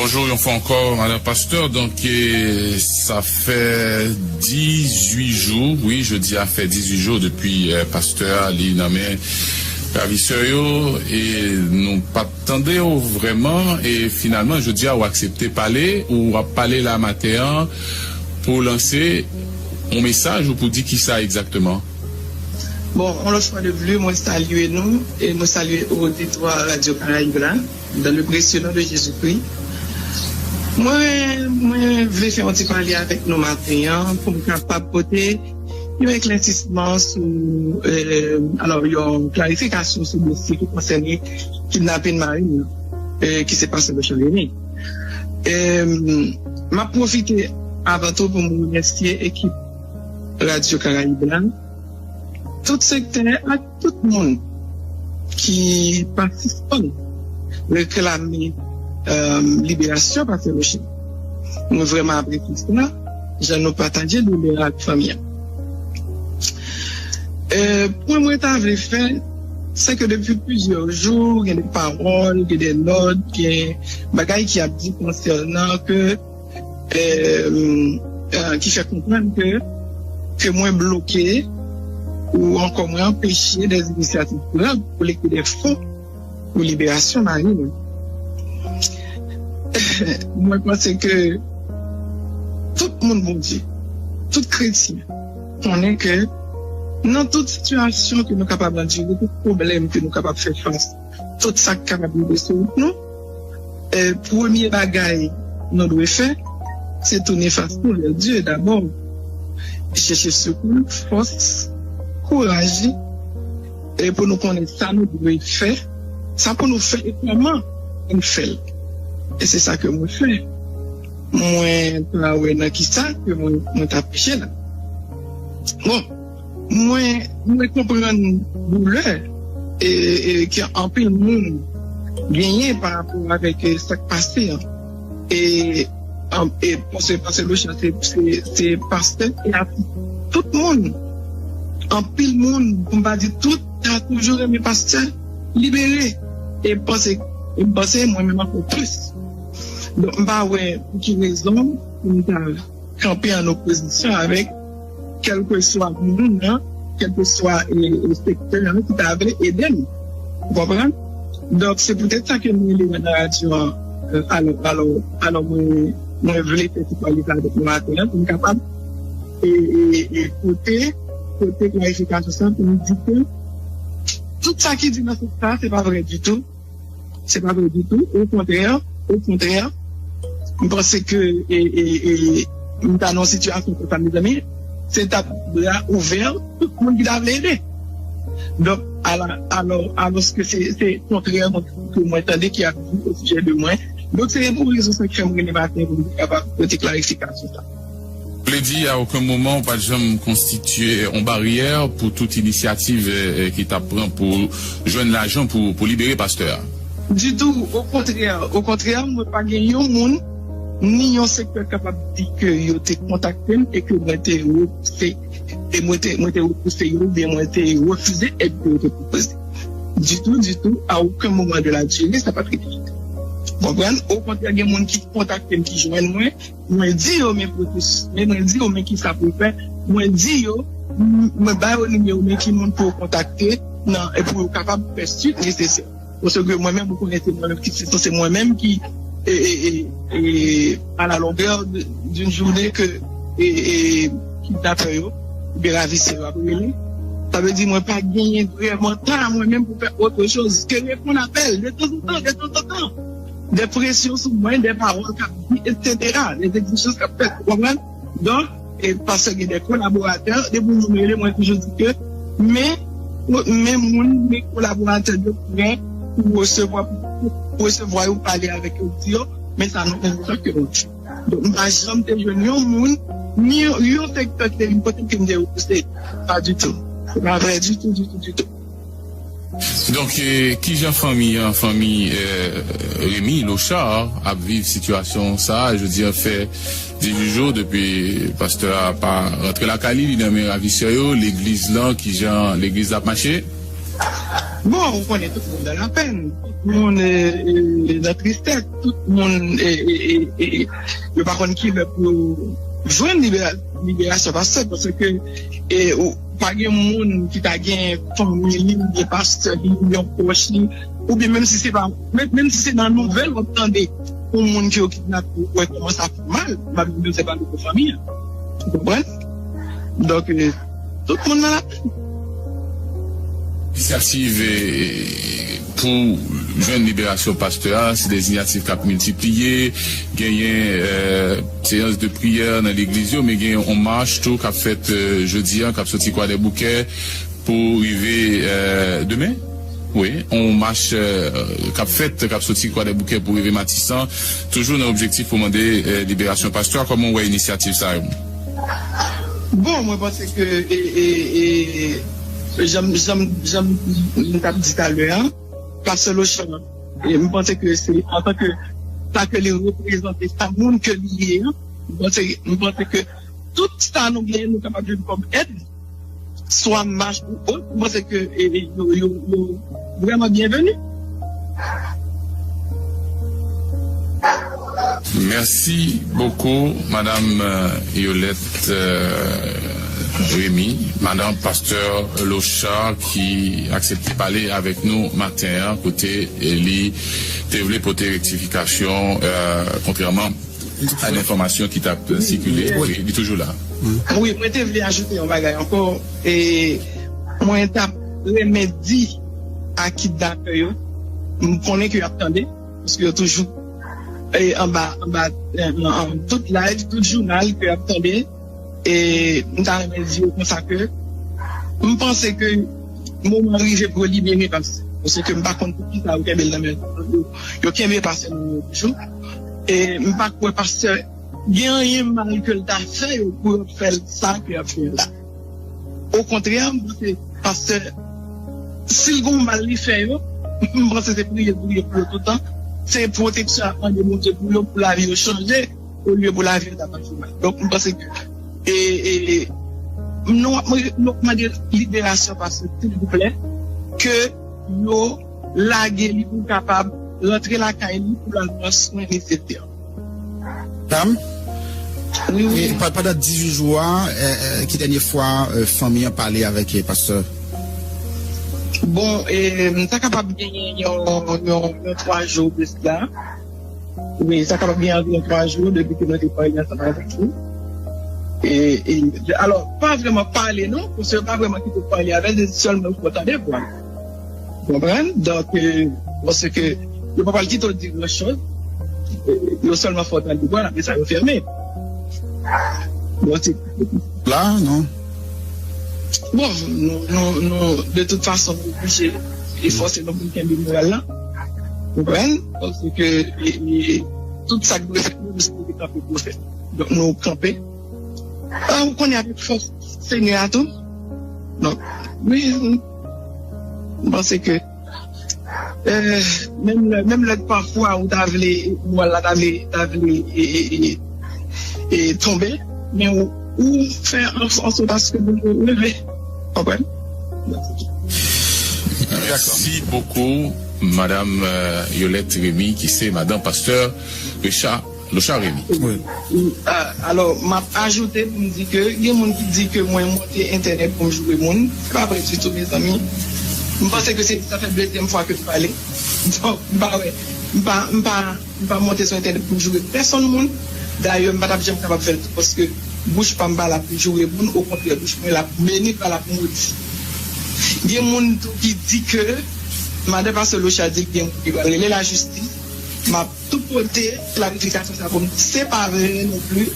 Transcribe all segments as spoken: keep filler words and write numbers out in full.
Bonjou yon fwa ankò, madan pastè. Donk, eh, sa fè dizuit jou, wi, jodi a fè dizuit jou depi, eh, pastè a li nan men ravisè yo, e nou pa t tande w vrèman, e finalman, jodi a, ou aksepte pale, ou ap pale la maten an pou lanse yon mesaj ou pou di kisa egzakteman? Bon, yon lòt fwa de pli, mwen salye nou e mwen salye oditwa Radyo Karayib la, dans le précieux nom de Jésus-Christ. Mwen, mwen vle fè yon ti pale avèk nou maten an pou m kapab pote yon eklèsisman sou, euh, alò, yon klarifikasyon sou dosye ki konsène kidnapin mari m nan, euh, ki se pastè Lochard Remy. Euh, m ap pwofite avan tou pou m remèsye ekip Radyo Karayib la, tout sektè ak tout moun ki pa sispann reklame, euh, liberasyon pastè Lochard. Mwen vrèman apresye sa, jan nou pataje doulè ak fanmi an. Euh, pwen mwen ta vle fè, se ke depi plizyè jou, gen de pawòl, gen de nòt, gen bagay ki ap di konsènan ke, euh, euh, ki fè konprann ke, ke mwen bloke ou ankò mwen anpeche de inisyativ pran pou kolekte de fon pou liberasyon mari mwen. Mwen panse ke tout moun Bondye, tout kretyen, konnen ke nan tout sitiyasyon ke nou kapab andire, tout pwoblèm ke nou kapab fè fas, tout sa k kapab rive sou wout nou, eh, premye bagay nou dwe fè, se tounen fas nou vè Dye dabò. Chèche sekou, fòs, kouraj, e pou nou konnen sa nou dwe fè, sa pou nou fè e kòman pou nou fè l. E se sa ke mwen fè. Mwen pa wè nan kisa ke mwen, mwen t ap peche la. Bon, mwen, mwen konprann doulè e, e ke anpil moun genyen pa rapò avèk, e, sa k pase an. E, an, e pastè, pastè Lochard se, se, se pastè e atis tout moun. Anpil moun, pou m pa di tout, ta toujou renmen pastè libere. E m panse, e m panse mwen menm ankò plis. Donk, m pa wè pou ki rezon pou m ta kanpe an opozisyon avèk kèlkeswa moun nan, kèlkeswa, e, e, sektè an ki ta vle ede m. Ou konprann? Donk, se poutèt sa ke mwen rele nan radyo an, e, alò, alò, alò, mwen, mwen vle fè ti pale sa avèk nou maten an, pou m kapab, e, e, e, pote, pote klarifikasyon sa pou m di ke tout sa ki di nan sans sa, se pa vrè ditou. Se pa vre ditou. Okontrè, okontrè, m panse ke, e, e, e, m ta nan yon sitiyasyon konsa, mezanmi, se t ap bra ouvè tout moun ki ta vle ede. Donk, ala, alò, alòske se, se kontrè ke mwen tande ki ap di o sijè de mwen. Donk, se pou rezon sa k fè m rele maten pou m kapab pote klarifikasyon sa. Vle di, a okenn moman, ou pa t janm konstitye yon baryè pou tout inisyativ, eh, eh, ki t ap pran pou jwenn lajan pou, pou libere pastè a? Ditou, okontrè, okontrè, mwen pa gen yon moun, ni yon sektè k kapab di ke yo te kontakte m e ke mwen te repouse, e mwen te, mwen te repouse yo, oubyen mwen te refize èd ke yo te pwopoze. Ditou, ditou, a okenn moman de la dire, sa pa t rive. Konprann? Okontrè, gen moun ki kontakte m, ki jwenn mwen, mwen di yo men pwosesis, men mwen di yo men kisa pou fè, mwen di yo, m- mwen ba yo nimewo men ki moun pou yo kontakte nan, e pou yo kapab fè swit nesesè. Paske mwen menm, ou konnen se mwen menm ki, se, se mwen menm ki, e, e, e, e, à la longueur de- d'une journée ke, e, e, kidnapè yo, oubyen ravisè yo ap rele. Sa vle di mwen pa genyen vrèman tan mwen menm pou fè otre choz ke reponn apèl de tanzantan, de tanzantan. De presyon sou mwen, de pawòl k ap di, etsetera, de egzijans k ap fèt, ou konprann? Donk, e, paske gen de kolaboratè, depi yon moun rele, mwen toujou di ke, men, men moun, men kolaboratè yo prè pou resevwa, pou resevwa yo, pale avèk yo, di yo, men sa nou konn sa ke nou di. Donk, m pa janm te jwenn yon moun, ni yon, yon sektè ki te vin kote m ke m te repouse. Pa ditou. Se pa vrè ditou, ditou, ditou. Donk, eh, kijan fanmi an, fanmi, eh, Remy Lochard ap viv sitiyasyon sa a? Jodi a fè dizuit jou depi pastè a pa rantre lakay li, li nan men ravisè yo, legliz lan, kijan legliz la ap mache? Bon, ou konnen tout moun nan lapenn, tout moun e, e, nan tristès, tout moun e, e, e, e, yo pa konn kilè pou yo jwenn libera- liberasyon pastè, paske e, ou, pa gen moun ki ta gen fanmi li, gen pastè li, gen pwòch li, oubyen menm si se pa, menm, menm si se nan nouvèl w ap tande yon moun ki yo kidnape, ou wè kòman sa fè mal, m ap di se pa de fanmi an. Ou konprann? Donk, e, tout moun nan lapenn. Inisyativ e, pou jwenn liberasyon pastè a, se de inisyativ k ap miltipliye, genyen e, seyans de priyè nan legliz yo, men genyen yon mach tou k ap fèt e, jodi a, k ap soti Kwadèboukè pou rive e, demen. Wi, yon mach e, k ap fèt, k ap soti Kwadèboukè pou rive Matisan, toujou nan objektif pou mande e, liberasyon pastè a. Kòman w wè inisyativ sa yo? Bon, mwen panse ke e, e, e, jan m, jan m, jan m t ap di talè a, pastè Lochard, e, m panse ke se antanke sa ke li reprezante, sa moun ke li ye an, m panse, m panse ke tout sa nou genyen, nou kapab jwenn kòm èd, swa mach ou ot, m panse ke e, e, yo, yo, yo vrèman byenveni. Merci beaucoup, Madame euh, Yolette euh, Rémy, Madame Pasteur Lochard, qui a accepté de parler avec nous matin, hein, côté Eli, te vle pote rektifikasyon, euh, kontrèman a enfòmasyon ki t ap sikile. Wi, li toujou la. Wi, mwen te vle ajoute yon bagay ankò. E mwen t ap renmen di a kidnapè yo, m konnen ke y ap tande, paske yo toujou e, anba, anba e, nan, nan tout live, tout jounal ke y ap tande. E m ta renmen di yo konsa ke m panse ke moman rive pou yo libere pastè. Paske m pa konn poukisa yo kenbe l nan men yo. Yo kenbe pastè nan men yo toujou. E m pa kwè pastè gen anyen mal ke l ta fè yo pou yo fè l sa ke y ap fè l la. Okontrè, m panse pastè, si l gen yon mal li fè yo, m panse se priye l pou yo, pou yo toutan. Se pwoteksyon ap mande Bondye pou yo, pou lavi yo chanje, olye pou lavi yo ta pase mal. Donk, m panse ke e, e, nou ap nou ap mande liberasyon pastè, silvouplè, ke yo lage li pou l kapab rantre lakay li pou l al pran swen nesesè. Dam? Wi, wi. E pa- pandan dizuit jou a, e, e, ki dènye fwa e, fanmi an pale avèk e, pastè? Bon, e, m ta kapab genyen yon, yon, yon twa jou de sila. Wi, sa kapab gen anviwon twa jou depi ke mwen te pale ansanm avèk li. E, e, alò, pa vrèman pale non, paske yo pa vrèman kite w pale avè l, se sèlman pou w tande vwa l. Konprann? Donk, e, paske yo pa pral kite w di gran choz, e, yo sèlman fè w tande vwa l, apre sa yo fèmen. Bon, se la, non? Bon, nou, nou, nou, de tout fason, nou oblije e fòse nou pou n kenbe moral la. Konprann? Paske e, e, tout sa k dwe fèt, nou sipoze kanpe pou fèt. Donk, nou kanpe. A, ou konnen avèk fòs Senyè a tou. Donk, wi, m panse ke Eh, menm lè, menm lè pafwa ou ta vle, moral la ta vle, ta vle e, e, e, e tonbe, men ou, ou fè an, an sòt aske pou ou leve. Konprann? Merci beaucoup, Madame euh, Yolette Rémy, ki se madan pastè Richard Lochard Rémy. Wi. Ah, alò, m ap ajoute pou m di ke gen moun ki di ke mwen monte entènèt pou m joure moun. Se pa vre ditou, mezanmi. M panse ke se sa fè dezyèm fwa ke m pale. Donk, m pa wè. M pa, m pa, m pa monte sou entènèt pou m joure pèsonn moun. Dayè, m pa t ap janm kapab fè l tou, paske bouch pa m pa la pou joure moun, okontrè, bouch mwen la pou beni, pa la pou modi. Gen moun tou ki di ke madan pastè Lochard di gen moun ki pral rele lajistis. M ap tou pote klarifikasyon sa pou m di se pa vre non pli.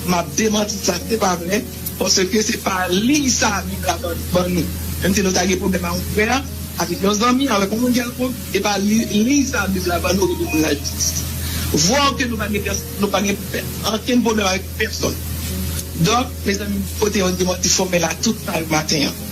M ap demanti sa, se pa vre. Paske se pa liy sa Bib la ban, ban nou. Menm si nou ta gen pwoblèm a yon frè avèk yon zanmi, avèk yon moun kèlkonk, e pa li, liy sa Bib la ban nou rele moun lajistis. Vwa ke nou pa gen pès- nou pa gen pè- ankenn pwoblèm avèk pèsonn. Donk, mezanmi, m pote yon demanti fòmèl a tout sa yo maten an.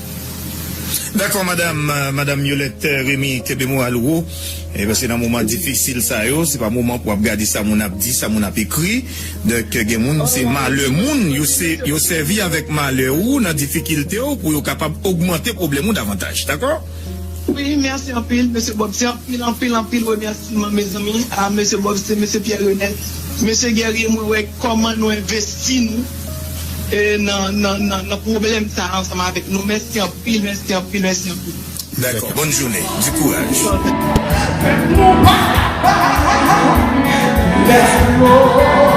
Dakò, madanm, madanm Yolette Rémy, kenbe moral ou wo. E paske nan moman difisil sa yo, se pa moman pou ap gade sa moun ap di, sa moun ap ekri. Donk, gen moun, se malè moun, yo se, yo sèvi avèk malè ou nan difikilte w pou yo kapab ogmante pwoblèm ou davantaj. Dakò? Wi, mèsi anpil, mesye Bob. Se anpil, anpil, anpil remèsiman, mezanmi, a mesye Bob, se mesye Pierre Renel, mesye Guerrier, mwen wè kòman nou envesti nou e nan, nan, nan, nan pwoblèm sa a ansanm avèk nou. Mèsi anpil, mèsi anpil, mèsi anpil. Dakò, bonn jounen, di kouraj. Let's go.